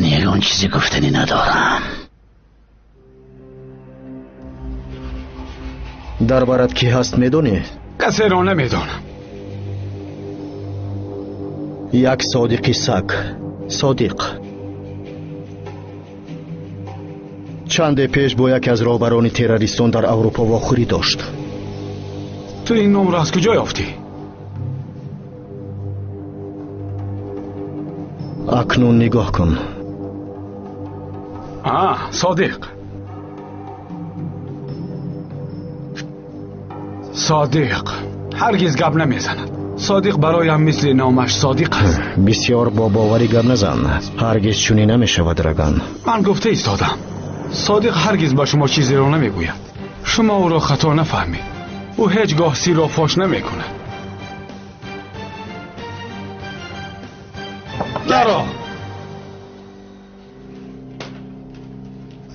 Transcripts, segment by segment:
Ман ягон чизе гуфтанӣ надорам. Дар барат кӣ ҳаст медонӣ? Касеро намедонам. Як содиқи саг. Содиқ. Чанде пеш бо яке аз роҳбарони террористон дар Аврупо вохӯрӣ дошт. Ту ин номро аз куҷо ёфтӣ? Акнун нигоҳ кун. Содиқ. Содиқ ҳаргиз гап намезанад. Содиқ бароям мисли номаш содиқ аст. Бисёр бо боварӣ гап назан. Ҳаргиз чунин намешавад, Драган. Ман гуфта истодам. Содиқ ҳаргиз ба шумо чизеро намегӯяд. Шумо ӯро хато нафаҳмед. Ӯ ҳеҷ гоҳ сирро фош намекунад. Даро!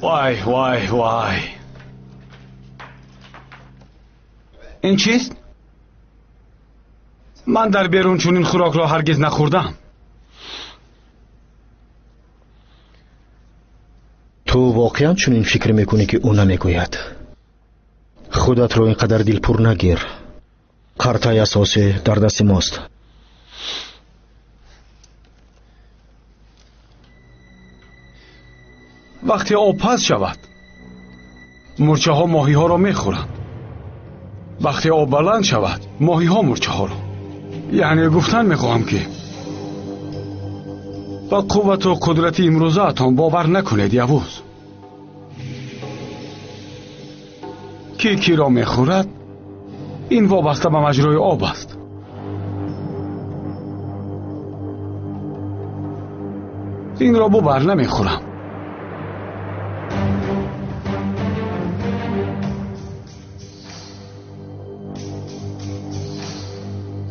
Вай, вай, вай. Ин чист? Ман дар берун чунин хӯрокро ҳаргиз нахӯрдам. Ту воқеан чунин фикр мекунӣ, ки ӯ намегӯяд? Худатро ин қадар дилпур нагир. Қартаи асосӣ дар дасти мост. Вақте об паст шавад, мӯрчаҳо моҳиҳоро мехӯранд. Вақте об баланд шавад, моҳиҳо мӯрчаҳоро. Яъне гуфтан мехоҳам, ки ба қуввату қудрати имрӯзаатон бовар накунед, Явуз. Ки киро мехӯрад, ин вобаста ба маҷрои об аст. Инро бубар, намехӯрам.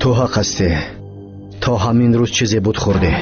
Ту ҳақ ҳастӣ. То ҳамин рӯз чизе буд хӯрдӣ.